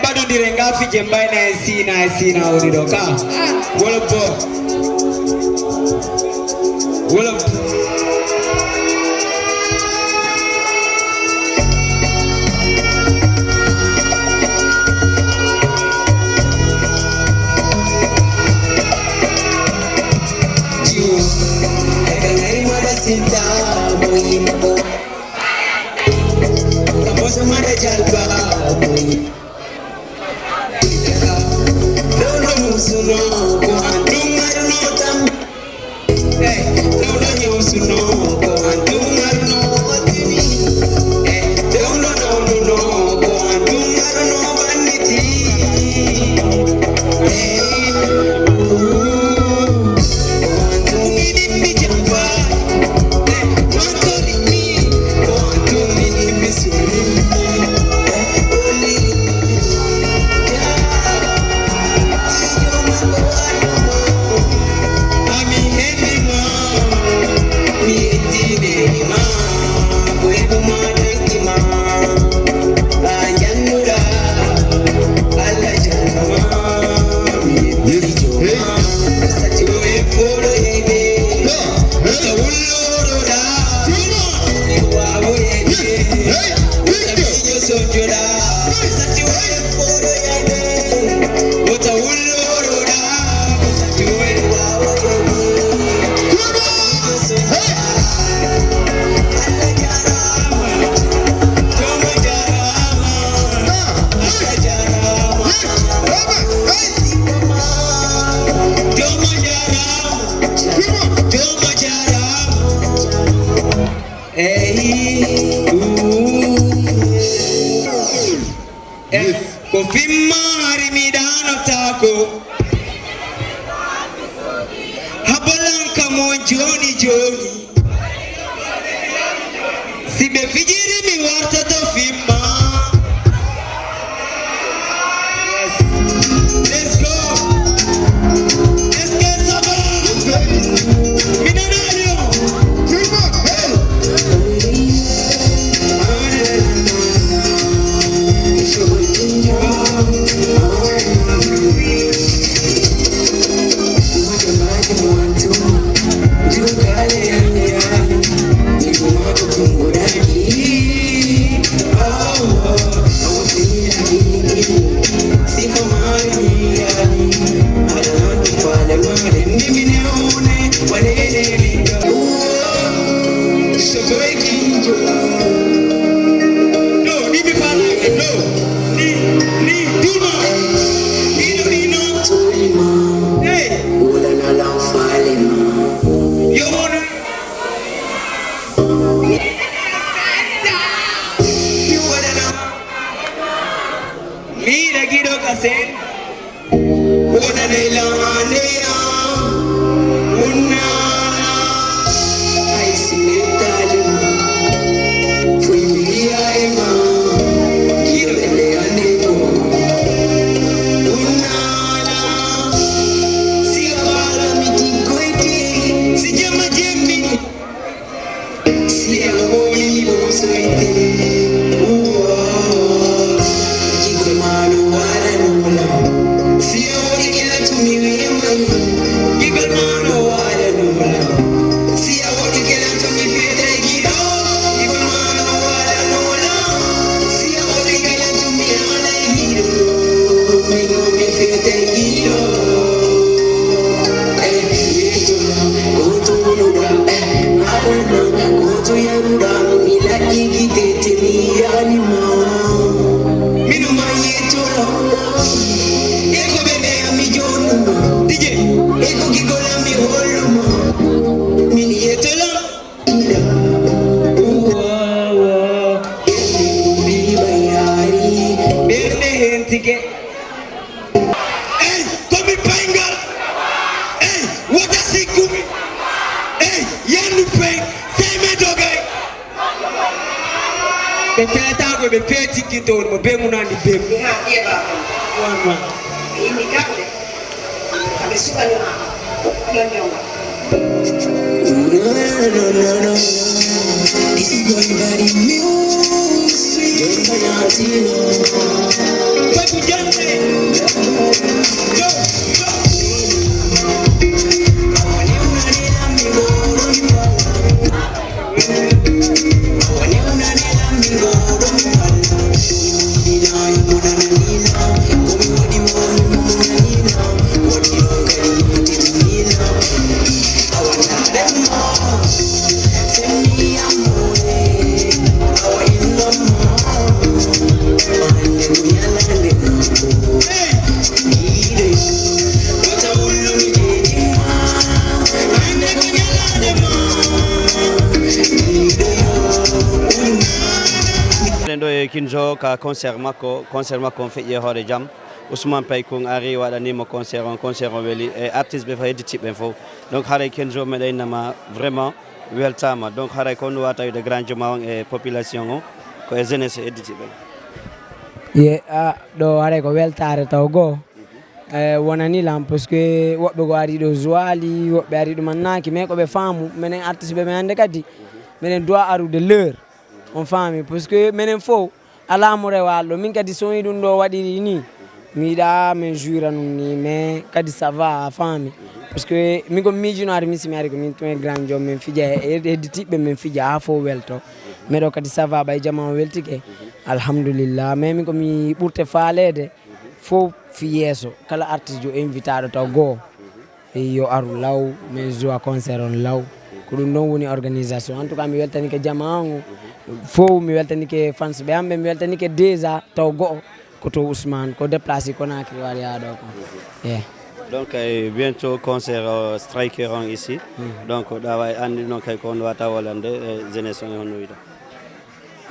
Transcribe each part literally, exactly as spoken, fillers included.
Ɓadondire nga fije mbayna e Sina, e Sina woni ɗo ka. Wolof bo. Wolof. Jiwo. Eka ngai mada sinta, boy. Kamoso mada jalba, boy. Eyi. Yes. Ko fimma hari mi ɗaanotaako. Habolan kam on jooni jooni. Si ɓe fijiri mi wartoto fimma. Yes. Let's go. Est-ce que ça va? Mi nanaali on. Fimma, hey. No, ni mi faalaaki, no. Ni, ni, duma. Ni, no, ni, no. Hey. Yo, wono. Mi yiɗa giɗo ka sen. Wonanay lamaande am, wonnana. Hay si nettaali ma, foy mi wiya e ma, giɗo ɓe leyane ko. Wonnana, si a faala mi jikkoyte, si jemma jemmi. Si a woni ɗo soyte, uwa, jikko ma no wara no wala. Si a woni kala to mi wema, jikko ma no wara no wala. Si a woni kala to mi fete giɗo, jikko ma no wara no wala. Si a woni kala to mi ala giɗo, mi no mi fete giɗo. Eh, mi to na, ko to no da, eh. Haɗana ko to yaruɗa mi laƴƴi gite te mi yiyaani ma. Mino ma yettola. E ko ɓe mbeya mi joɗɗuma. Dije. E ko gigola mi holluma. Min yettola. Wawa. Ɓiɓa yaari. Ɓerɗe hentike. Ey, ko mi payngal. Ey, wota sikkumi. Ey, yandu peng, sey me dogay. Ɓe teetaako, ɓe feetikkinto won mo be munani be mu. Mi haa ƴeeɓa kon. Won ma. Ɓe inni kamɓe. Aɓe suɓanima. Ɗon jonga. No, no, no, no, no. This is boy body music. Don't wanna see no. But you just Kenzo ka concert makko, concert makko on feƴƴi e hoore jam. Ousmane Pay kun ari waɗanimo concert on, concert on weli e artiste ɓe fof, hedditiɓe ɓen fof. Donc haray Kenzo meɗen innama vraiment weltama. Donc haray ko no wata wiide grand juma on e population on, ko e jeunesse e hedditiɓe ɓen. Ye a ɗo haray ko weltare taw goo e wonani lan, parce que woɓɓe go ari ɗo joali, woɓɓe ari ɗum annaki, mais ko ɓe faamu menen artiste ɓe men hannde kadi menen doit arude l'heure, on faami, parce que menen fof ala mo rewa ɗo. Min kadi so yi ɗum ɗo waɗiri ni, mi yiɗa min juira ɗum ni, mais kadi ça va, a faami, parce que min ko miijino ari misi mi ari ko min tun e grand jom min fija e hedditiɓɓe min fija ha fof welto. Mais ɗo kadi ça va, ɓay jama on weltike, alhamdulillah, mais min ko mi ɓurte faalede fof fi yeeso, kala artiste jo invitaɗo taw goo yo aru law, min joua concert on law. Ko ɗum ɗon woni organisation. En tout cas mi weltanike jama on fof, mi weltanike fans ɓe amɓe, mi weltanike déjà taw go'o ko to Ousmane, ko déplacé Conakry wari haa ɗo ko. Yeah. Donc e bientôt concert o striker on ici. Donc ɗa wawi anndi noon kay ko on wata wolande e jeunesse on e honno wiɗa?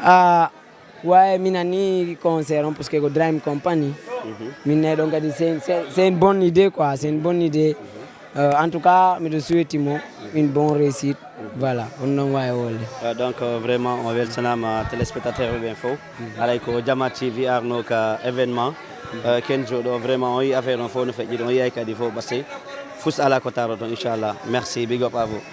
Ah, ouais, min anni concert on parce que ko Dream Company. Min ne ɗon kadi c'est c'est- c'est une bonne idée quoi, c'est une bonne idée. Euh, en tout cas miɗo souhaiti mo une bonne réussite. Voilà, on noon wawi wolde. Euh, donc euh, vraiment on weltanama téléspectateur ɓen fof. Alay ko Jama T V arno ka événement. Euh, Kenzo ɗo vraiment on yi affaire on fof no feƴƴi ɗon, on yiyay kadi fof parce que fus ala ko taro toon, inchallah. Merci, big up à vous.